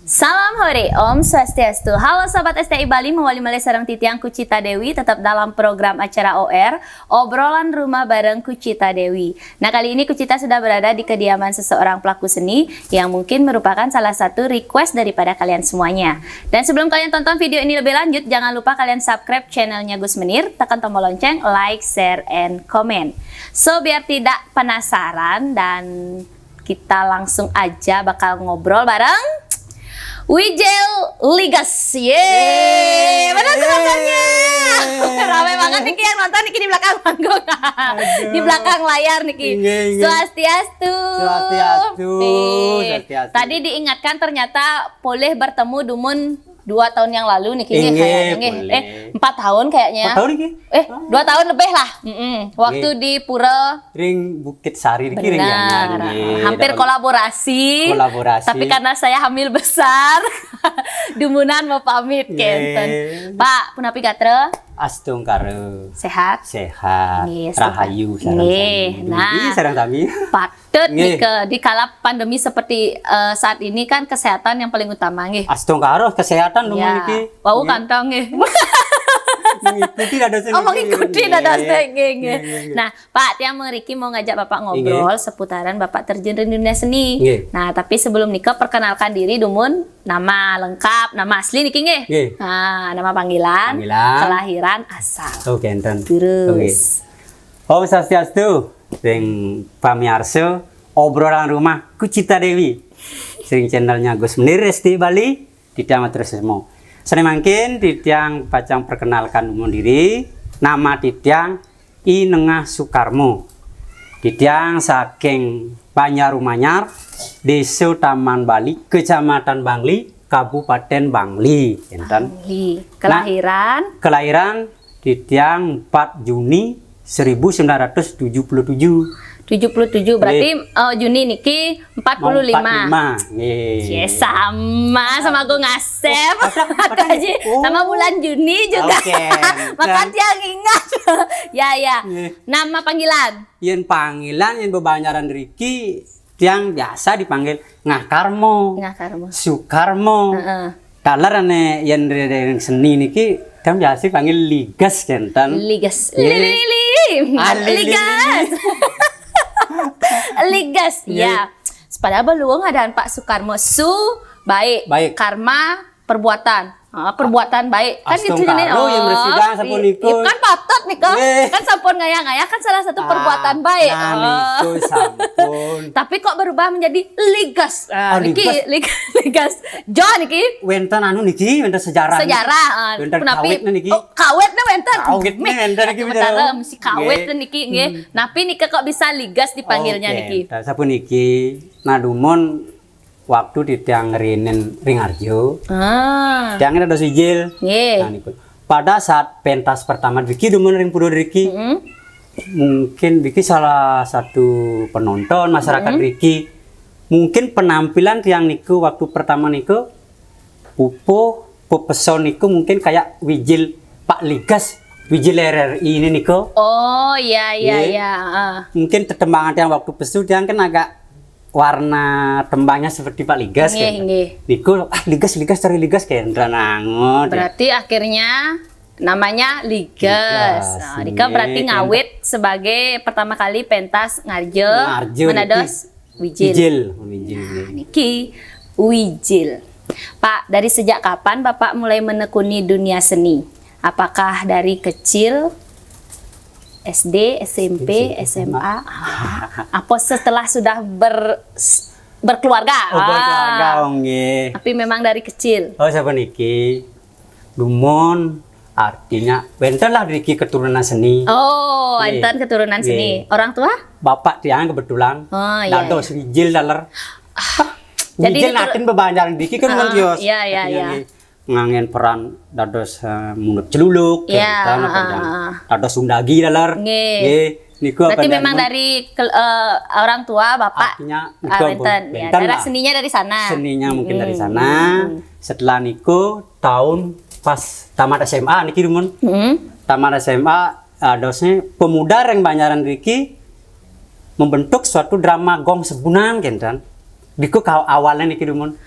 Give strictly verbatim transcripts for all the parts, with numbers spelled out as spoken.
Salam hore, Om Swastiastu. Halo Sobat S T I Bali, mawali malih sareng titiang Kucita Dewi, tetap dalam program acara O R, Obrolan Rumah bareng Kucita Dewi. Nah, kali ini Kucita sudah berada di kediaman seseorang pelaku seni yang mungkin merupakan salah satu request daripada kalian semuanya. Dan sebelum kalian tonton video ini lebih lanjut, jangan lupa kalian subscribe channelnya Gus Menir, tekan tombol lonceng, like, share, and comment. So, biar tidak penasaran dan kita langsung aja bakal ngobrol bareng Wijil Ligas. Yeay, mana penontonnya? Rame banget nih yang nonton nih di belakang panggung. Di belakang layar nih. Inggih, inggih. Swastiastu. Swastiastu, swastiastu. Tadi diingatkan ternyata polih bertemu dumun dua tahun yang lalu nih kayaknya. Inggih, kayaknya nggih. Polih. Eh, empat tahun kayaknya. Empat tahun niki? Eh, dua tahun lebih lah. Mm-mm. Waktu di Pura ring Bukit Sari niki ring. Benar. Hampir kolaborasi. Kolaborasi. Tapi karena saya hamil besar, dumunan mau pamit kenten. Pak, punapi gatra? Astungkara. Sehat? Sehat. Nggih, rahayu sareng sami. Nggih, nah. Sareng sami. Patut nika, di kala pandemi seperti, eh, saat ini kan kesehatan yang paling utama nggih. Astungkara kesehatan dumun niki. Wau kantong nggih. Mengikuti dados niki. Oh, mengikuti dados niki nggih. Nah, Pak, tiang mriki mau ngajak Bapak ngobrol seputaran Bapak terjun di dunia seni. Nggih. Nah, tapi sebelum nika perkenalkan diri dumun, nama lengkap, nama asli niki nggih. Nggih. Nah, nama panggilan, kelahiran, asal. Oh, kenten. Terus. Om Swastiastu, ring pamiarsa Obrolan Rumah Kucita Dewi. Sering channelnya Gus Menir S T I Bali, titiang matur suksma. Sané mangkin titiang pacang perkenalkan dumun diri, nama titiang I Nengah Sukarmo. Titiang saking Banjar Rumanyar, Desa Taman Bali, Kecamatan Bangli, Kabupaten Bangli, kenten. Bangli. Nah, kelahiran? Kelahiran titiang empat Juni seribu sembilan ratus tujuh puluh tujuh. Tujuh puluh tujuh, berarti, eh, Juni niki empat puluh lima. Empat lima, nggih. Cie, sama, sama aku ngasep. Oh, sama, sama bulan Juni juga. Oke, makanya tiang ingat. Ya, ya. Nggih. Nama panggilan? Yén panggilan, yén bebanjaran riki, tiang biasa dipanggil Ngah Karmo. Ngah Karmo. Sukarmo. Heeh. Taler ané yén ring seni niki, tiang biasa panggil Ligas kenten. Ligas. Nggih. Lili, lili. Ah, lili, Ligas. Ligas, ya. Padahal belum ada Pak Sukarmo. Su, baik. Baik. Karma, perbuatan. Ah, perbuatan baik. Kan gitu nih. Astungkara, yang bersidang sampun niku. Kan patut nih kok. Nggih. Kan sampun ngayah-ngayah kan salah satu perbuatan baik. Nah, niku sampun. Tapi kok berubah menjadi Ligas? Ah, niki, Ligas. Ligas. Jo niki. Wénten anu niki, wénten sejarah. Sejarah. Wénten kawitné niki. Oh, kawitné wénten. Kawitné wénten niki. Sementara mesti kawit niki nggih. Napi nika kok bisa Ligas dipanggilnya niki? Sampun niki. Nah, dumun waktu titiang ngrinin ring Arjo. Ah. Tiang dados wijil. Nggih. Nah, niku. Pada saat pentas pertama driki dumun ring pura driki. Mungkin driki salah satu penonton masyarakat driki. Mungkin penampilan tiang niku waktu pertama niku pupuh, pepeson niku mungkin kayak wijil Pak Ligas, wijil R R I ini niku. Oh, iya, iya, iya, heeh. Mungkin tetembangan tiang waktu pesu tiang kan agak warna tembangnya seperti Pak Ligas. Nggih, kan? Nggih. Niku, "Ah, Ligas, Ligas, cari Ligas," kenten angun. Berarti akhirnya namanya Ligas. Ligas, nah, nika nggih, berarti ngawit sebagai pertama kali pentas ngarjo, ngarjo niki. Menados wijil. Wijil, wijil, nah, nggih. Niki wijil. Pak, dari sejak kapan Bapak mulai menekuni dunia seni? Apakah dari kecil, S D, S M P, S M A? S D, S M A. Ah, apa setelah sudah ber-, berkeluarga? Oh, berkeluarga, nggih. Tapi memang dari kecil. Oh, sampun niki. Dumun, artinya wénten lah driki keturunan seni. Oh, wénten keturunan seni. Nggih. Orang tua? Bapak tiang kebetulan dados wijil taler. Ah, jadi wijil ini natin bebanjaran driki kan mun tios. Iya, iya, iya. Artinya nggih, nganggén peran dados, eh, mundut celuluk, ya, kan, apa, dados sundagi taler. Nggih. Nggih, niku berarti apa memang namanya? Dari kel-, eh, orang tua, Bapak, artinya, ah, niku wénten. Ya, wénten darah lah. Seninya dari sana. Seninya mungkin dari sana. Setelah niku tahun pas tamat S M A niki dumun. Tamat S M A, eh, dadosné pemuda ring Banjaran driki membentuk suatu drama Gong Sebunan kenten. Niku ka-, awalnya niki dumun.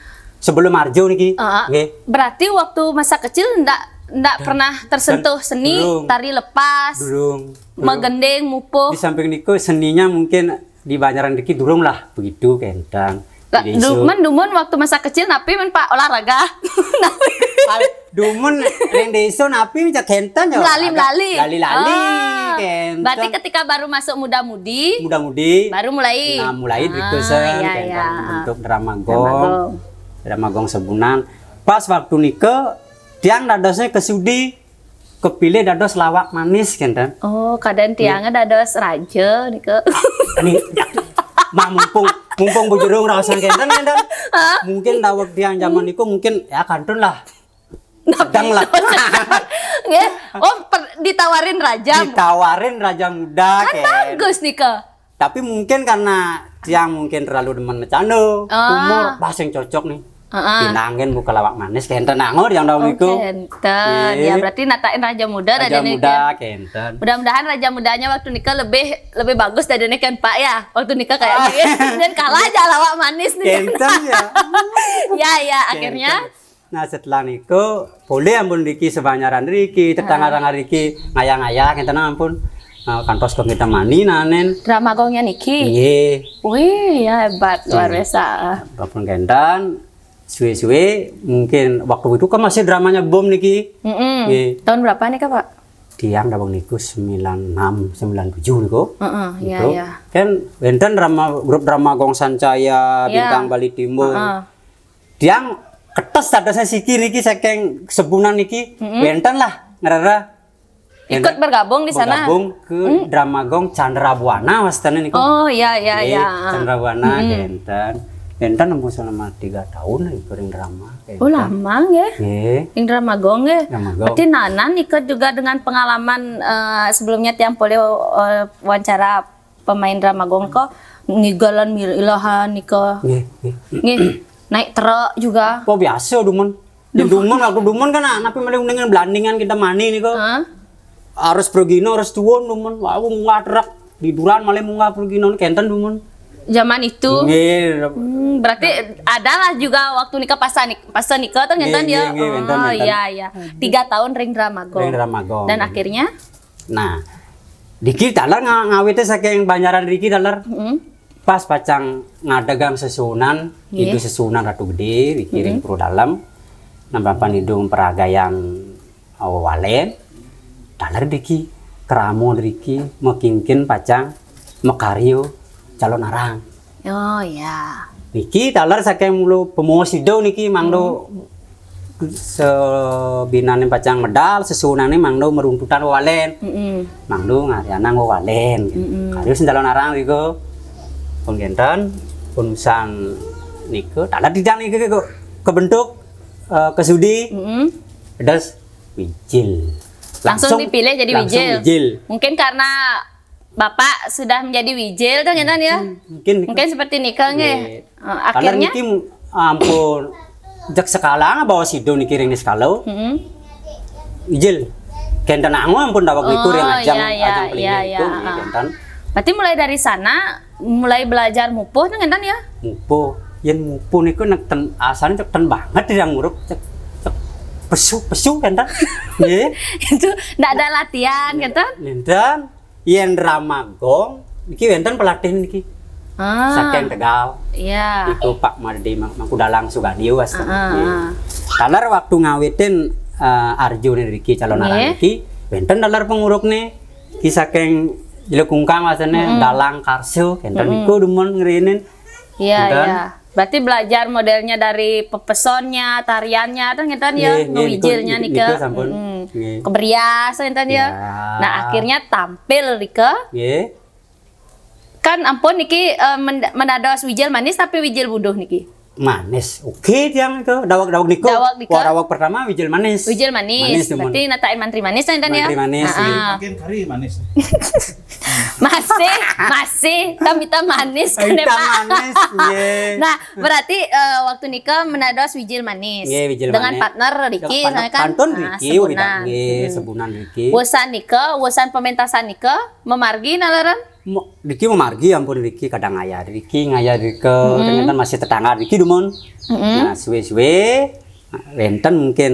sebelum Arjo niki. Heeh. Nggih. Berarti waktu masa kecil ndak ndak pernah tersentuh seni, Durung. Tari lepas, Durung. Megending, mupuh. Di samping niku seninya mungkin di Banjaran niki durung lah begitu kenten. Lah, Di du- isu- men dumun waktu masa kecil napi men Pak olahraga. Dumun ring desa napi cak kenten ya. Melali-melali. Lali-lali Ah, kenten. Berarti ketika baru masuk muda-mudi, Muda-mudi. Baru mulai. Nah, mulai Ah, ditusen iya, kenten iya. bentuk drama Drama gong. gong. Drama gong sebunan. Pas waktu nika tiang dadosnya kesudi kepilih dados lawak manis kenten. Oh, kadang tiangnya dados raja nika. Ini mah mumpung mumpung bujurung raosan kenten kenten. Mungkin daweg tiang zaman niku mungkin ya kantun lah. Sedang lah. Nggih. Oh, per- ditawarin raja. Ditawarin raja muda Kan kan. Bagus nika. Tapi mungkin karena tiang mungkin terlalu demen bercanda, Ah. humor, bahasa yang cocok nih. Heeh. Pinangen buka lawak manis kenten anggur yang dahulu itu. Kenten. Ya, berarti natain raja muda Raja tadi nih, muda kan. Kenten. Mudah-mudahan raja mudanya waktu nikah lebih lebih bagus dari ini kan Pak ya. Waktu nikah kayak gini. Dan kalah aja lawak manis nih. Kenten ya. Ya, ya, akhirnya. Nah, setelah niku boleh ampun riki sebanjaran riki tetangga-tetangga riki ngayah-ngayah kenten ampun. Nah, kantos kok kita mani nanen. Drama gongnya Niki. Iya. Wih, ya hebat, luar biasa. Ampun kenten suwe-suwe mungkin waktu itu kan masih dramanya bom niki. Mm-mm. Nggih. Tahun berapa nih, Kak, Pak? Tiang daweg niku sembilan enam, sembilan tujuh niku. Heeh, iya, Niku. Iya. Kan wenten drama grup drama Gong Sancaya, Iya. Bintang Bali Timur. Heeh. Tiang ketes dadosnya siki niki saking sebunan niki. Wenten lah ngerera. Ikut bergabung di sana. Bergabung ke drama gong Chandra Buana wastane niku. Oh, iya, iya, Nggih, iya. Chandra Buana kenten. Kenten nemu selama tiga tahun lagi kering drama. Kenten. Oh, lama ya. Nggih. Yang drama gong ya. Drama gong. Berarti nanan ikut juga dengan pengalaman eh, sebelumnya tiang polio eh, wawancara pemain drama gong kok ngigalan mil ilahan nika. Nggih, nggih. Nggih, naik truk juga. Oh, biasa dumun. Di dumun waktu dumun kan anak malih dengan belandingan kita mani niku. Hah? Harus pergino harus tuun dumun. Wah, aku munggah truk di duran malih munggah pergino kenten dumun. Zaman itu. Nggih. Hmm, berarti adalah juga waktu nikah pas nik pas nikah tuh ngenten Nggih, ya. nggih, nggih, ngenten, Oh, ngenten. Iya, iya. Tiga tahun ring drama gong. Ring drama gong. Dan akhirnya Nah, diki taler nga- ngawite saking Banjaran riki taler. mm, Pas pacang ngadegang sesunan, Nggih. Idu sesunan Ratu Gede, riki ring Purwo Dalem, nambapan Idu peragayan Walen, taler diki, keramo riki, mekingkin pacang, mekaryo, calon arang. Oh ya. Niki taler saking mulu pemosida niki mangdo sebinane pacang medal, sesunane mangdo meruntutan Walen. Mm-mm. Mangdo ngaryanang Walen. Kali sing calon arang niku pun kenten, pun usan niku, taler tidak niku kok kebentuk eh, kesudi Mm-mm. pedas wijil. Langsung dipilih jadi langsung wijil. wijil. Mungkin karena Bapak sudah menjadi wijil tuh ngenten ya. Mungkin niku. Mungkin seperti nikah nggih. Nggih. Eh, Karena akhirnya niki ampun jek sekala bawa sido niki ring sekala. Mm-mm. Ijil. Kenten angu ampun daweg niku ring Oh, ajang iya, iya, ajang pelini iya, niku iya. nggih kenten. Berarti mulai dari sana mulai belajar mupuh tuh ngenten ya. Mupuh. Yen mupuh niku nek ten asane cek ten banget yang nguruk cek, cek pesu pesu kenten. Nggih. Itu ndak ada latihan ngenten. Nenten yen drama gong niki wenten pelatih niki. Ah, Saking Tegal. Iya. Itu Pak Made Mang- Mangku Dalang Sugadio wastane. Ah, Nggih. Taler waktu ngawitin eh, Arjo niki calon arang Nggih. niki wenten taler pengurukne ki saking Jelukungkang wastane Dalang Karso kenten niku demen ngrinin. Iya, Ngenten. Iya. Berarti belajar modelnya dari pepesonnya, tariannya tuh ngenten ya, Nggih, nggih, ngewijilnya niku- nika. niku sampun. Mm-mm. Nggih. Keberias ngenten ya. Ya. Nah, akhirnya tampil nika. Nggih. Kan ampun niki eh, mend- mendados wijil manis tapi wijil buduh niki. Manis. Oke tiang itu daweg-daweg niku. Daweg niku. Wah, daweg pertama wijil manis. Wijil manis. Manis demen. Berarti natain mantri manis ngenten ya. Mantri manis, Ah, iya. ah. Makin kari manis. Masih, masih. Kan kita manis kan ya, Kita Pak? Manis, nggih. Nah, berarti eh, waktu nikah mendados wijil manis. Nggih, wijil Dengan manis. Partner Riki, Pan- saya kan Pantun ah, Riki, sebunan. udah nggih, sebunan Riki. Wusan nikah, wusan pementasan nikah, memargi nalaran. Mo-, riki mamargi ampun riki, kadang ngayah riki, ngayah rika, Hmm. ternyata masih tetangga riki dumun. Mm-mm. Nah, suwe-suwe, nah, wenten mungkin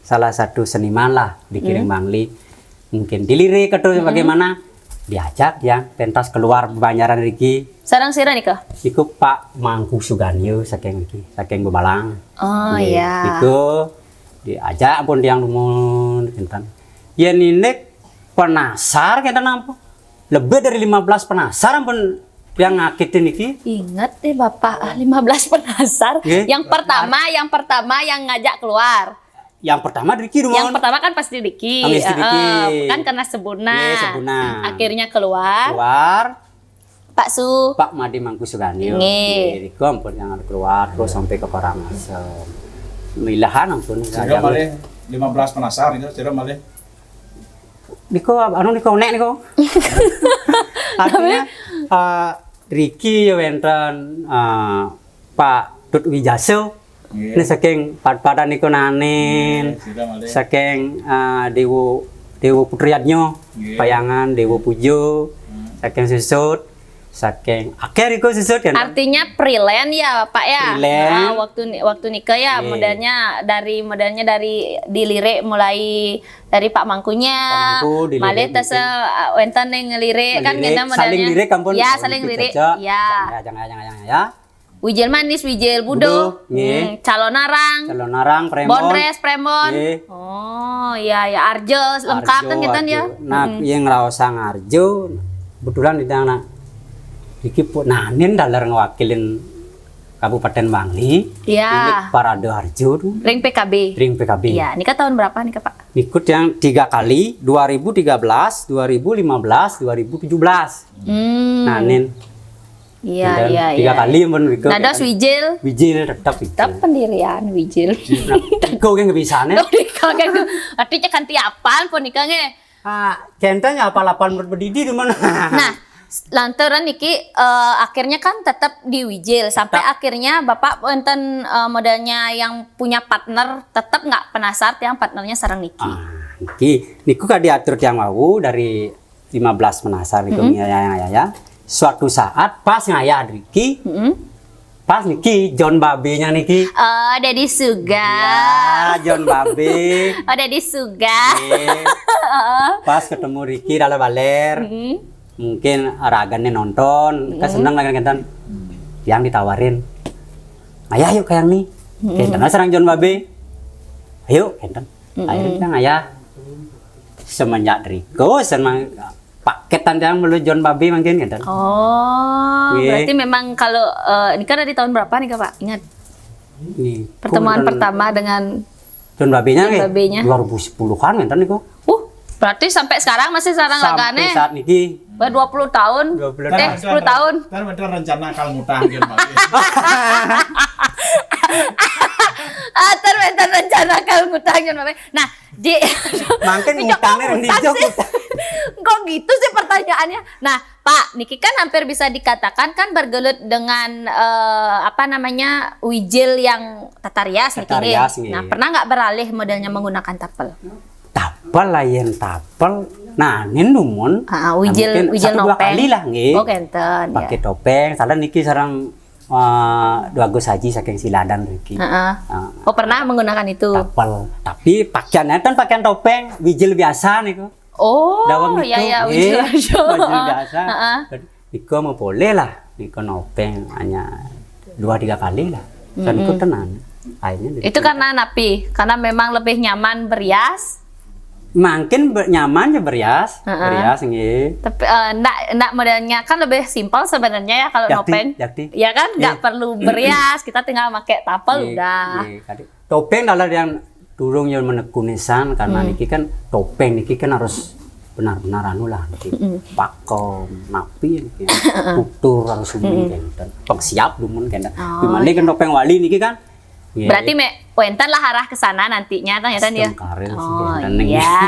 salah satu seniman lah di Kiring Bangli. Mungkin dilirik atau bagaimana, diajak yang pentas keluar banjaran riki. Sareng sira nika? Iku Pak Mangku Suganyo saking riki, saking Bebalang. Oh, Nggih, iya. Iku diajak ampun tiang dumun, kenten. Yen inik penasar kenten ampun. Lebih dari lima belas penasar ampun yang ngakitin iki. Ingat deh Bapak, ah, lima belas penasar. Nggih. Yang pertama, yang pertama yang ngajak keluar. Yang pertama riki dumun. Yang pertama kan pasti Diki. Pasti Diki. Heeh, kan karena sebuna. Nggih, sebuna. Akhirnya keluar. Keluar Pak Su. Pak Made Mangku Suganyo. Nggih. Nggih, riko ampun yang keluar terus sampai ke Karangasem. Milahan ampun. Sira malih lima belas penasar itu, sira malih. Niko anu niko nek niko. Artinya eh, riki ya wenten eh, Pak Tut Wijaso. Nggih. Ini saking pad-padan niku nanin, Sira malih. saking eh, Dewo Dewo Putriyadnyo, Nggih. Payangan, Dewo Pujo, saking Susut, saking akeh iku Susut kan. Artinya freelance ya Pak ya? Freelance. Nah, waktu ni- waktu nika ya Nggih. modelnya dari modelnya dari dilirik mulai dari Pak Mangkunya, Pak Mangku dilirik malih tes mungkin. eh, wenten yang ngelirik kan Ngelirik, kita modelnya. saling lirik ampun. Ya, Oh, saling gitu lirik. saja. Ya. Jangan ya, jangan ya, jangan ya. Wijil Manis, Wijil Budo, Budo, nggih. hmm, Calonarang, Calonarang, Prembon. Bondres, Prembon. Nggih. Oh, ya ya Arjo lengkap kan Arjo, kita ya. Arjo. Nah, yang ngerasa ngarjo kebetulan di anak iki pun nanin dalar ngewakilin Kabupaten Bangli. Ya. Ini Parade Arjo tuh. Ring P K B. Ring P K B. Ya, ini kan tahun berapa nih Pak? Ikut yang tiga kali, dua ribu tiga belas, dua ribu lima belas, dua ribu tujuh belas. Hmm. Nanin. Iya, Dan iya, tiga iya. kali ampun riko. Nah, dos Wijil. Wijil tetap Wijil. Tetap pendirian Wijil. Nah, kau kan bisa nih. Aduh, dikagak. Artinya kanti apal pun nika nge. Ah, kenten ya apal-apal menurut berdidi di mana? Nah, lantaran niki eh, akhirnya kan tetap di Wijil sampai akhirnya Bapak wonten eh, modelnya yang punya partner tetap nggak penasar yang partnernya sareng niki. Ah, niki niku kan diatur tiang wau dari lima belas penasar niku ya, ya, ya, ya. Suatu saat pas ngayah riki, Mm-mm. pas niki John Babe-nya niki. Oh, Dedi Suga. Ya, John Babe. Oh, Dedi Suga. Oke. Pas ketemu Riki dalam baler. Mm. Mungkin ragane nonton, kan seneng lah kan. Yang ditawarin. Ayah yuk kayak nih. Kenten sareng John Babe. Ayo, kenten. Akhirnya kan ayah semenjak riko seneng paketan yang melu John Babe mungkin kenten. Oh, Nggih. Berarti memang kalau eh, ini kan dari tahun berapa nih Pak? Ingat Nih, pertemuan kemudian pertama dengan John Babe-nya John nih. Babe-nya. Dua ribu sepuluhan ngenten niku. Uh, berarti sampai sekarang masih sareng Sampai ragane? Saat niki. Wah, dua puluh tahun. Dua puluh Eh, tahun. sepuluh tahun. Kan ada rencana kalau ngutang kan Pak. Ah, ter, ter rencana kalau ngutang John Babe. Nah, di Mungkin Ini ngutangnya kok Randy ngutang Jok, sih? ngutang. Kok gitu sih pertanyaannya? Nah, Pak, niki kan hampir bisa dikatakan kan bergelut dengan eh, apa namanya wijil yang tatarias niki Tatarias, nggih. nggih. Nah, pernah nggak beralih modelnya menggunakan tapel? Tapel lah yen tapel. Nah, ini numun. Ah, Nah, wijil mungkin wijil satu dua nopeng. Kali lah nggih. Oh, kenten. Pakai Ya. Topeng, salah niki sareng eh, Dua Gus Haji saking Siladan riki. Heeh. Ah, Oh, pernah menggunakan itu. Tapel. Tapi pakaiannya kan pakaian topeng, wijil biasa niku. Oh, Dawang ya niku, ya, nggih. wijil aja. Wijil biasa. Heeh. Niku mau boleh lah, niku nopeng hanya dua tiga kali lah. Dan niku tenan. Akhirnya Itu karena napi, karena memang lebih nyaman berias. Mungkin ber- nyaman ya berias, Heeh. berias nggih. Tapi eh, ndak ndak modelnya kan lebih simpel sebenarnya ya kalau Yakti, nopeng. yakti. Ya kan, nggak Iya. Perlu berias, kita tinggal pakai tapel Nggih, udah. nggih, kadek. Topeng dalam yang durung yang menekunisan karena niki kan topeng niki kan harus benar-benar anu lah niki. Pakem, napi niki. Tutur harus umum kenten. Pengsiap dumun kenten. Oh, Dimana kan topeng wali niki kan. Nggih. Berarti me, Pentas lah arah ke sana nantinya, tang ya, Tan, ya? Astungkara sih, Oh, Tan, Neng. Iya.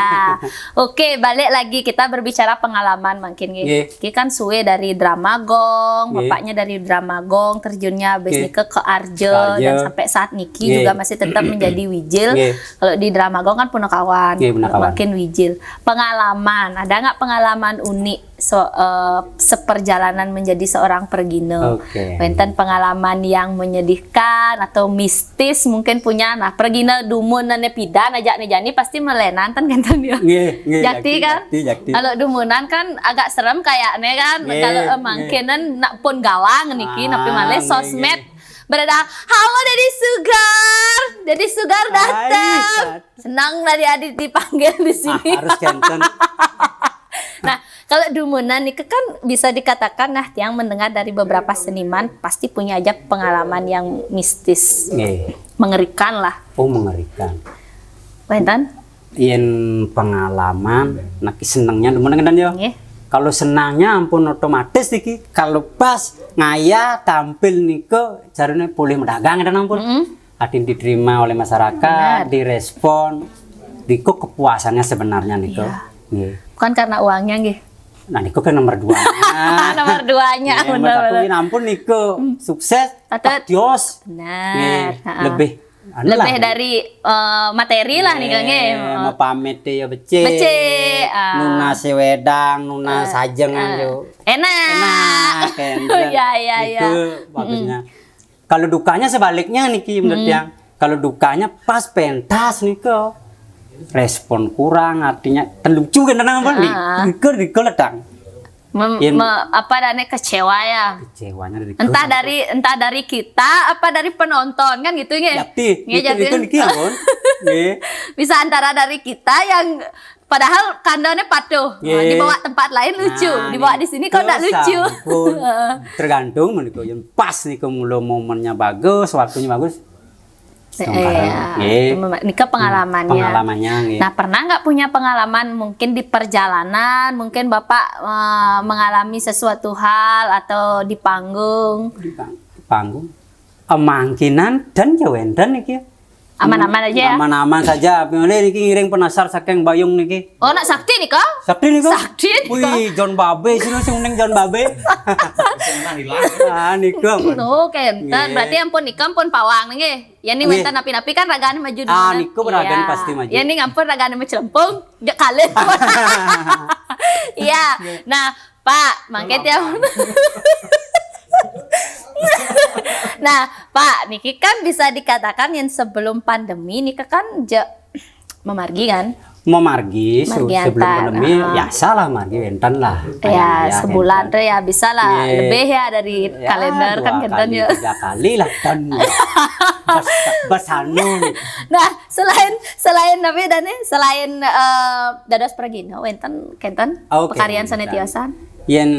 Oke, balik lagi kita berbicara pengalaman mungkin, nggih. Nggih. Niki kan suwe dari Drama Gong, Nggih. bapaknya dari Drama Gong, terjunnya habis Nggih. nika ke Arjo, Ke Arjo. dan sampai saat niki Nggih. juga masih tetap menjadi wijil. Nggih. Kalau di Drama Gong kan punakawan, Nggih, punakawan. mungkin wijil. Pengalaman, ada nggak pengalaman unik so, eh, seperjalanan menjadi seorang pergino? Oke. Wenten pengalaman yang menyedihkan atau mistis mungkin punya. Nah, pergino dumun nane pidan aja nih jani pasti melenan, Tan, kan, Tan, ya? Nggih, nggih, Jakti, jakti, kan? jakti, jakti. Kalau dumunan kan agak serem kayaknya, kan? Nggih, Kalau, eh, nggih. mangkenan nak pun gawang niki, Ah, napi malih nggih, sosmed nggih. beredar, "Halo, Dedi Sugar. Dedi Sugar Hai, datang." Tat. Senang tadi Adi dipanggil di Ah, sini. harus kenten. Nah, kalau dumunan nih kan bisa dikatakan, nah, tiang mendengar dari beberapa seniman pasti punya aja pengalaman yang mistis, Nggih. mengerikan lah. Oh, mengerikan. Wenten? Yen pengalaman, nah, ki senengnya dumunan, kan, yo? Nggih. Kalau senangnya ampun otomatis iki, kalau pas ngaya tampil niku jarine boleh mendagang, kan, ampun. Mm-mm. Artinya diterima oleh masyarakat, Benar. direspon, niku kepuasannya sebenarnya niku. Iya. Nggih. Bukan karena uangnya, nggih. Nah, niku kan nomor dua. Nomor duanya, Nggih, nomor benar, satu benar. ini ampun niku Hmm. sukses, Patut. tak dios. Benar. Nggih, Ha-ha. lebih anu Lebih lah. dari, eh, materi lah nih, Kang, nggih. Nggih, Heeh. mau pamit ya becik. Becik, ah. Nunas wedang, nunas Ah, sajengan ah. yo. Enak. Enak, enak. Iya, iya, iya. Itu bagusnya. Mm-mm. Kalau dukanya sebaliknya niki menurut Mm-mm. yang. Kalau dukanya pas pentas niku. Respon kurang, artinya terlucu kan, tenang apa nih? Ah. Niku, niku ledang. Mem-, Yen me-, apa, dane kecewa ya? Kecewanya dari Entah keluarga. dari, entah dari kita apa dari penonton, kan gitu, nggih? Jati, Nggih, gitu, jati. gitu niki ampun. Nggih. Bisa antara dari kita yang padahal kandone patuh. Nggih. Dibawa tempat lain lucu, Nah, dibawa nih. di sini kok ndak Terus lucu. ampun. Heeh. Tergantung menika yen pas niku mula momennya bagus, waktunya bagus. Iya. Sekarang, nggih. Mem-, nika pengalamannya. Pengalamannya, nggih. Nah, pernah nggak punya pengalaman mungkin di perjalanan, mungkin Bapak, eh, mengalami sesuatu hal atau di panggung? Di pang-, panggung. Eh, mangkinan dan ya wenten iki. Aman-aman aja ya? Aman-aman saja. Pilih niki ngiring penasar saking Bayung niki. Oh, nak sakti nika? Sakti niku? Sakti nika. Wih, John Babe sih, sing ning John Babe. Ah, niku ampun. Oh, kenten. Nggih. Berarti ampun nika ampun pawang nggih. Ya, nih, Nggih. wenten napi-napi kan ragane maju Ah, duluan. niku ragane Iya. pasti maju. Ya, nih, ampun ragane macelempung, jek kalih. Iya. Nah, Pak, mangke Lama. tiap Nah, Pak, niki kan bisa dikatakan yang sebelum pandemi nika kan je-, memargi kan? Memargi, su-, Margi sebelum antar, pandemi, ah. biasa lah margi wenten lah. Ya, Kayak sebulan wenten. tuh ya bisa lah, Iya. lebih ya dari Ya, kalender kan dua kenten kali, ya. tiga kali lah, dan bas, bas anu. Nah, selain, selain apa ya, Dani? Selain, eh, dados pergino, wenten, kenten, Oke, pekaryan sané wenten. tiosan? Yén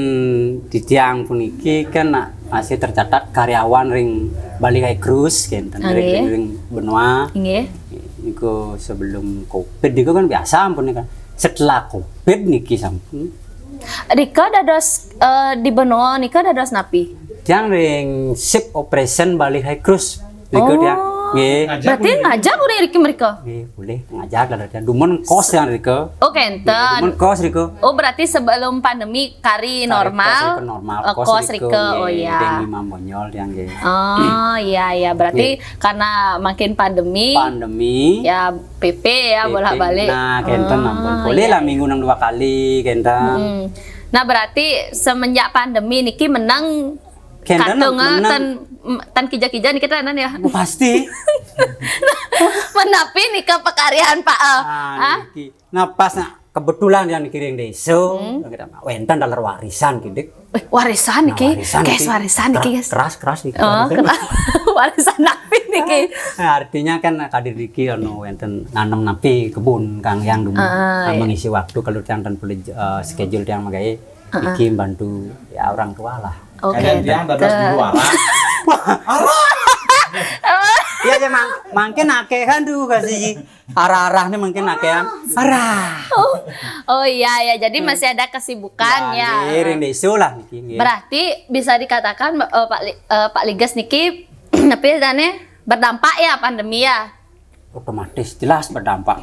titiang puniki kan masih tercatat karyawan ring Bali High Cruise, kenten, Nggih. ring, ring Benoa. Nggih. Niku sebelum covid niku kan biasa ampun kan. Setelah covid niki sampun. Rika dados, eh, di Benoa nika dados napi? Tiang ring Ship Operation Bali High Cruise. Rika Oh. tiang. Nggih. Berarti ngajak udah Rika mereka? Nggih, boleh ngajak lah tiang. Dumun kos tiang rika. Oh, kenten. Nggih, dumun kos rika. Oh, berarti sebelum pandemi kari Kari normal, kos rika normal, eh, kos kos rika, rika, oh, nggih. iya. Ring Imam Bonyol tiang nggih. Oh, iya, iya. Berarti Nggih. karena makin pandemi, Pandemi. ya, P P ya, P P. bolak-balik. Nah, kenten Oh, ampun. Boleh iya, lah iya. minggu nang dua kali, kenten. Hmm. Nah, berarti semenjak pandemi niki menang Kenten katung, eh, menang. ten, m-, ten kija-kija niki tenan ya. Oh, pasti. Menapi nika pekaryan, Pak, eh. Ah, Hah? niki. Nah, pas, nah, kebetulan yang kiring desa, Hmm. kita, wenten daler warisan, kidik. Eh, warisan Nah, niki, warisan guys, niki. warisan niki, Keras, guys. keras, keras niki, Oh, warisan. keras. Warisan napi niki? Nah, artinya kan, nah, kadir niki, anu, wenten nanem napi kebun, Kang, yang dulu. Ah, Nah, iya. mengisi waktu kalau tiang ten boleh, eh, schedule tiang magawe, Heeh. iki bantu, ya, orang tua lah. Oke, Kalian tiang dados betul. di luar. Iya, ya, mang-, mangkin akeh kan tuh kasih arah-arah nih mungkin akehan. Arah. Oh, oh iya, ya, jadi Hmm. masih ada kesibukan, Ya, ya. nggih, ring desa lah niki, nggih. Berarti bisa dikatakan, eh, Pak Li-, eh, Pak Liges niki, tapi tane berdampak ya pandemi ya? Otomatis jelas berdampak.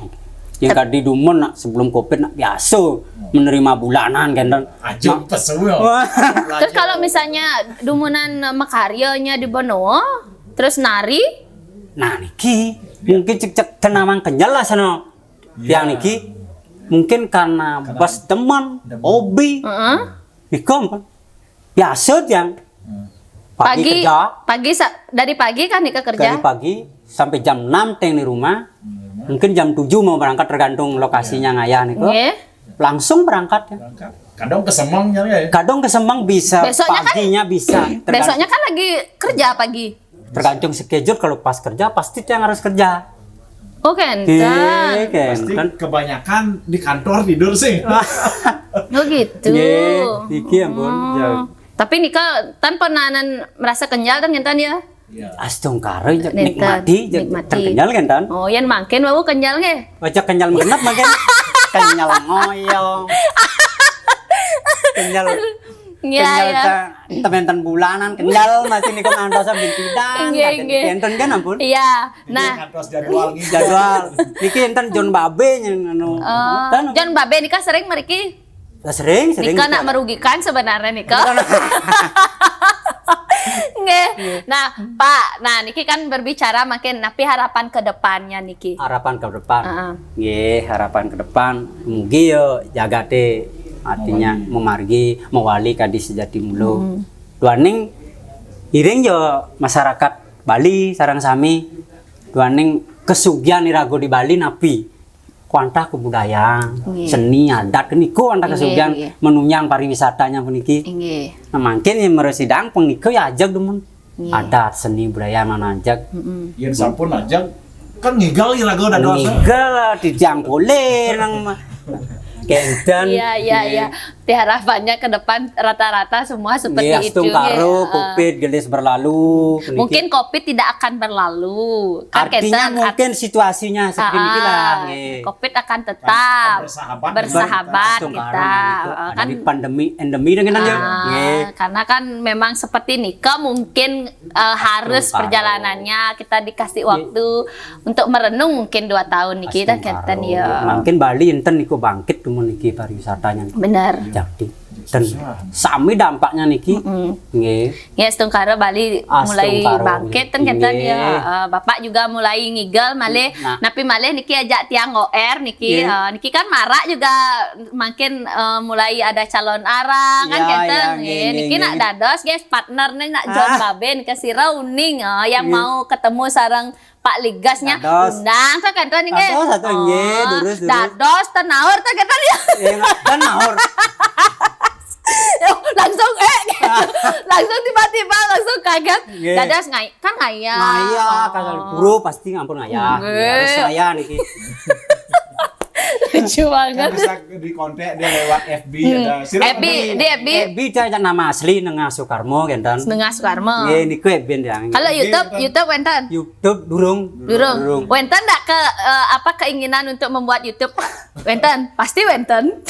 Yang tadi dumun nak sebelum covid nak biasa menerima bulanan kan. Aja pesu ya. Wah. Terus kalau misalnya dumunan makaryanya di Benoa, terus nari, Nah niki mungkin cek-cek tenamang kenyal lah sana. Yang niki mungkin karena bas demen, hobi. heeh. Iko ampun. Biasa tiang. Pagi, Pagi, kerja, pagi sa- dari pagi kan Nika dari kerja? Pagi sampai jam enam teng di rumah. Mungkin jam tujuh mau berangkat tergantung lokasinya ngayah niko. Nggih. Langsung berangkat ya. Kadang kesemangnya ya. Kadang kesemang bisa, Besoknya kan- paginya bisa. Tergantung, Besoknya kan lagi kerja pagi. tergantung schedule, kalau pas kerja pasti tiang harus kerja. Oh, kenten. Oke, Pasti kan. Kebanyakan di kantor tidur sih. Oh gitu. Nggih, niki ampun. Ya. Tapi Nika tan pernah nan merasa kenyal tan kenten ya? Ya. Astungkara ya, Nenten, nikmati, ya, nikmati. Terkenyal kan tan? Oh, yang makin mau kenyal nggih. Baca kenyal mengenap makin kenyal ngoyong. Kenyal Iya, kenyal iya. ta- temen-temen bulanan kenyal masih niku ngantos sambil tidak. Nggih, nggih. Enten kan ampun. Iya. Jadi Nah, ngantos jadwal gitu. Jadwal. Niki enten John Babe yang anu. eh, Kan John Babe Nika sering meriki. Lah, sering, sering. Nika nak merugikan sebenarnya Nika. Nggih. Nah, Pak, nah niki kan berbicara makin napi harapan ke depannya niki. Harapan ke depan. Heeh. Nggih, harapan ke depan. Mugi yo jagate artinya memargi, mewali kadi sejati mulo. Duaning iring yo masyarakat Bali sareng sami duaning kesugihan irago di Bali napi? Kuantah kebudayaan, Nggih. Seni, adat niku kuantah Nggih, kesugihan nggih. Menunjang pariwisatanya puniki. Inggih. Nah, mangkin yang meresidang puniki ajak dumun. Nggih. Adat, seni, budaya mana ajak. Mm-mm. Yang sampun aja kan ngigal irago dados. Ngigal dijangkule nang ma- Kenten. Iya, iya, iya. Di harapannya ke depan rata-rata semua seperti Nggih, itu. astungkara, Nggih. covid gelis berlalu. Mungkin covid tidak akan berlalu. Kan Artinya kenten, mungkin situasinya seperti Ah, inilah. ah. Nggih. Covid akan tetap Bersahabat. bersahabat Astungkara kita. gitu. Ah, Ada kan di pandemi, endemi dengan dia. Ah, Nggih. karena kan memang seperti nikah mungkin eh, harus Astungkara. Perjalanannya kita dikasih waktu untuk merenung mungkin dua tahun niki kan Astungkara. Kenten ya. Mungkin Bali enten niku bangkit dumun niki pariwisatanya. Benar. Jadi dan sami dampaknya niki. Mm. Nggih. Ya, astungkara Bali mulai Astungkara. Bangkit kan Kenten Nggih. Ya. Eh, Bapak juga mulai ngigal malih. Nah. Napi malih niki ajak tiang O R niki. Nggih. Eh, niki kan marak juga makin eh, mulai ada calon arang kan Ya, Kenten. ya, Nggih. nggih, Niki nggih, nak nggih. Dados guys, partner nih nak John Ah. Babe nih ke sira uning. Eh, yang Nggih. Mau ketemu sareng Pak Ligas nya Dados. Undang tuh Kenten nggih. Dados atau nggih, Oh, durus, durus. Dados tenaur tuh Kenten ya. Eh, dan naur. Langsung eh langsung tiba-tiba langsung kaget. Nggih. Dados ngai kan ngayah. Ngayah kalau guru pasti ngampun ngayah. Nggih. Harus ngayah niki. Lucu Kan banget. Bisa dikontak dia lewat F B ada. Sira F B, di F B. Eh, beda aja nama asli Nengah Soekarmo Kenten. Nengah Soekarmo. Nggih, niku Eben yang. Kalau YouTube, Kenten. YouTube wenten. YouTube durung. Durung. Wenten ndak ke eh, apa keinginan untuk membuat YouTube? Wenten, pasti wenten.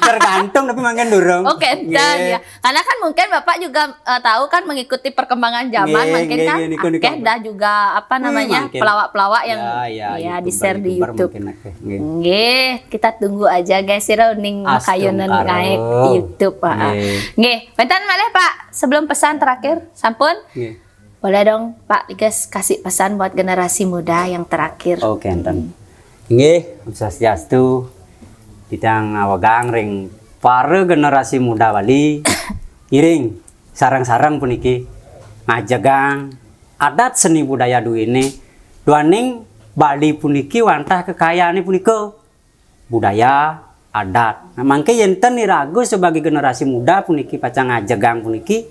Tergantung tapi mangkin durung. Oke, dan Nggih. Ya. Karena kan mungkin Bapak juga eh, tahu kan mengikuti perkembangan zaman Nggih, mungkin nggih, kan nggih, niku, niku. Akeh dah juga apa namanya Mangkin. pelawak-pelawak yang Ya, ya, ya, YouTuber, di-share di YouTuber YouTube. Mungkin akeh. Nggih. Nggih, kita tunggu aja guys, sira ning Astungkara. makayunan naik YouTube, ah. Nggih. Nggih, wenten malih Pak, sebelum pesan terakhir, sampun? Nggih. Boleh dong Pak Ligas kasih pesan buat generasi muda yang terakhir. Oke, enten. Nggih, Om Swastiastu. Titiang awegang ring para generasi muda Bali. Ngiring sareng-sareng puniki ngajegang adat seni budaya duene. Duaning Bali puniki wantah kekayaane punika. Budaya, adat. Nah, mangke yenten iraga sebagai generasi muda puniki pacang ngajegang puniki,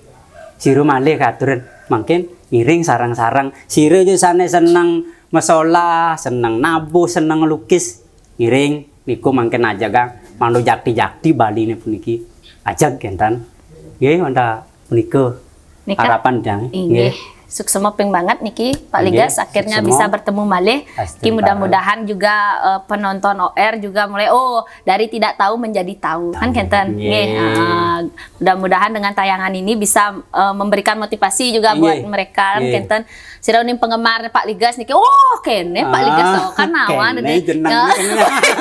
sira malih katuren mangkin ngiring sareng-sareng. Sira aja sane seneng mesolah, seneng nabuh, seneng ngelukis, ngiring niku mangkin ajegang mangda jakti-jakti Baline puniki. Ajeg kenten. Nggih, wantah punika Nika. Harapan tiang. Inggih. Suksema ping banget niki Pak Inggih, Ligas akhirnya suksema. Bisa bertemu malih. Astungkara. Ki mudah-mudahan juga eh, penonton O R juga mulai oh dari tidak tahu menjadi tahu kan Tahu. Kenten. Inggih. Nggih, ah, mudah-mudahan dengan tayangan ini bisa eh, memberikan motivasi juga Inggih. Buat mereka kan Inggih. Kenten. Sira uning penggemar Pak Ligas niki. Oh, kene Pak Ligas, oh, kan nawan deh. Jenang.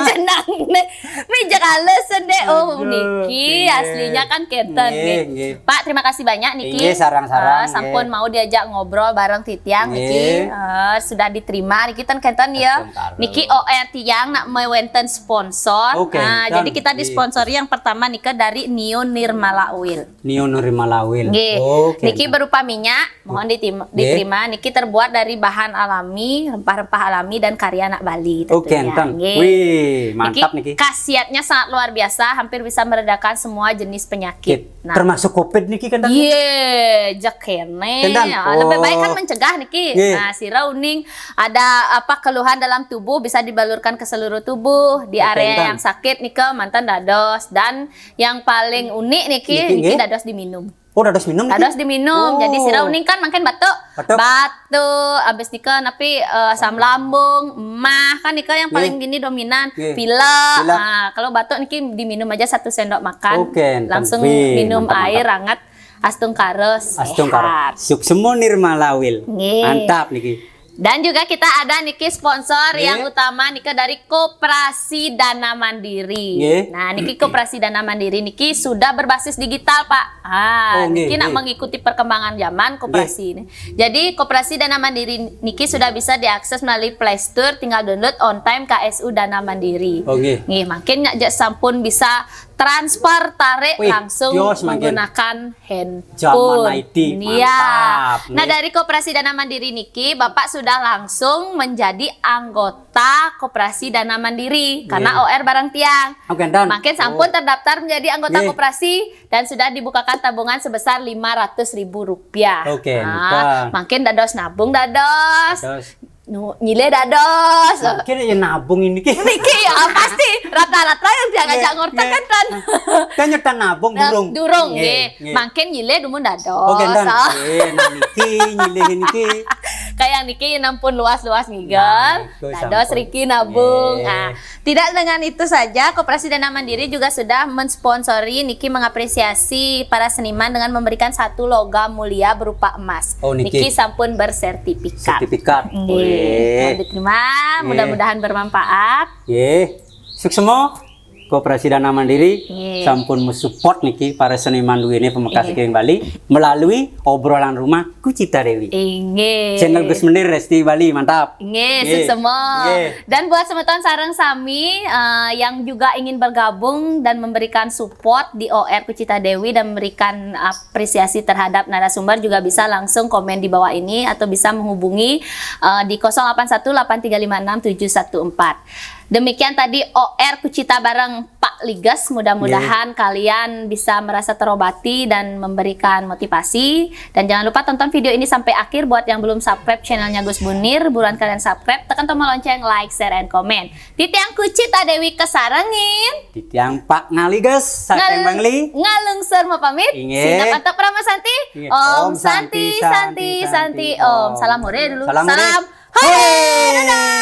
Jenang deh. Mija halus deh. Oh, niki aslinya kan kenten nggih. Pak, terima kasih banyak niki. Nggih, sareng-sareng, sampun mau diajak ngobrol bareng titiang niki. Eh, sudah diterima niki ten kenten ya. Niki O R tiang nak mewenten sponsor. Nah, jadi kita disponsori yang pertama nika dari Neo Nirmala Oil. Neo Nirmala Oil. Nggih. Niki berupa minyak, mohon ditim- diterima. Niki terbuat dari bahan alami, rempah-rempah alami dan karya anak Bali. Oke, tentunya. Nggih. Wih, mantap niki. Khasiatnya sangat luar biasa, hampir bisa meredakan semua jenis penyakit. Nah, termasuk covid niki kan? Iya, jek kene. Lebih baik kan mencegah niki. Nah, sira uning ada apa keluhan dalam tubuh bisa dibalurkan ke seluruh tubuh. Di area yang sakit nika manten dados, dan yang paling unik niki, niki dados diminum. Oh, dados minum niki? Dados diminum. Jadi sira uning kan mangkin batuk. Batuk. Batuk, habis nika napi, eh, asam lambung, emah kan nika yang paling gini dominan. Pilek. Nah, kalau batuk niki diminum aja satu sendok makan. Oke, langsung minum air hangat. Astungkara sehat. Astungkara. Suksma Nirmala Oil. Nggih. Mantap niki. Dan juga kita ada niki sponsor yang utama nika dari Koperasi Dana Mandiri. Nah, niki Koperasi Dana Mandiri niki sudah berbasis digital, Pak. Ah, niki nak mengikuti perkembangan zaman koperasi ini. Jadi Koperasi Dana Mandiri niki sudah bisa diakses melalui Play Store, tinggal download On Time K S U Dana Mandiri. Nggih, mangkin nak jak sampun bisa transfer tarik langsung menggunakan handphone. Zaman I T, mantap. Nah, dari Koperasi Dana Mandiri niki, Bapak sudah langsung menjadi anggota Koperasi Dana Mandiri karena O R bareng tiang. Oke, dan mangkin sampun terdaftar menjadi anggota koperasi dan sudah dibukakan tabungan sebesar lima ratus ribu rupiah. Oke, nah, mangkin dados nabung dados. Dados. Nu, nyilih dados. Mungkin ya nabung ini ki. Niki ya pasti rata-rata yang diajak ngortek kan. Kan nyetan nabung durung. Durung nggih. Mangkin nyilih dumun dados. Oke, dan. Nah niki nyilih niki. Kayak niki nampun luas-luas ngigel. Dados riki nabung. Nah, tidak dengan itu saja, Koperasi Dana Mandiri juga sudah mensponsori niki mengapresiasi para seniman dengan memberikan satu logam mulia berupa emas. Oh, niki. Niki sampun bersertifikat. Sertifikat. Nggih. Mohon diterima, mudah-mudahan bermanfaat. Nggih. Suksma Koperasi Dana Mandiri sampun mensupport niki para seniman duene Pamekasih Keliling Bali melalui obrolan rumah Kucita Dewi. Inggih. Channel Gus Menir Resti Bali, mantap. Inggih, suksma. Dan buat semeton sareng sami, eh, yang juga ingin bergabung dan memberikan support di O R Kucita Dewi dan memberikan apresiasi terhadap narasumber juga bisa langsung komen di bawah ini atau bisa menghubungi, eh, di kosong delapan satu delapan tiga lima enam tujuh satu empat. Demikian tadi O R Kucita bareng Pak Ligas. Mudah-mudahan kalian bisa merasa terobati dan memberikan motivasi. Dan jangan lupa tonton video ini sampai akhir. Buat yang belum subscribe channelnya Gus Munir, buruan kalian subscribe, tekan tombol lonceng, like, share, and comment. Titiang Kucita Dewi kesarengin. Titiang Pak Ngaligas, saking Bangli. Ngalungsur mau pamit. Inggih. Sinap antap Parama Santi. Inggih. Om Santi, Santi, Santi, Om. Salam hore dulu. Salam hore. Salam hore. Dadah.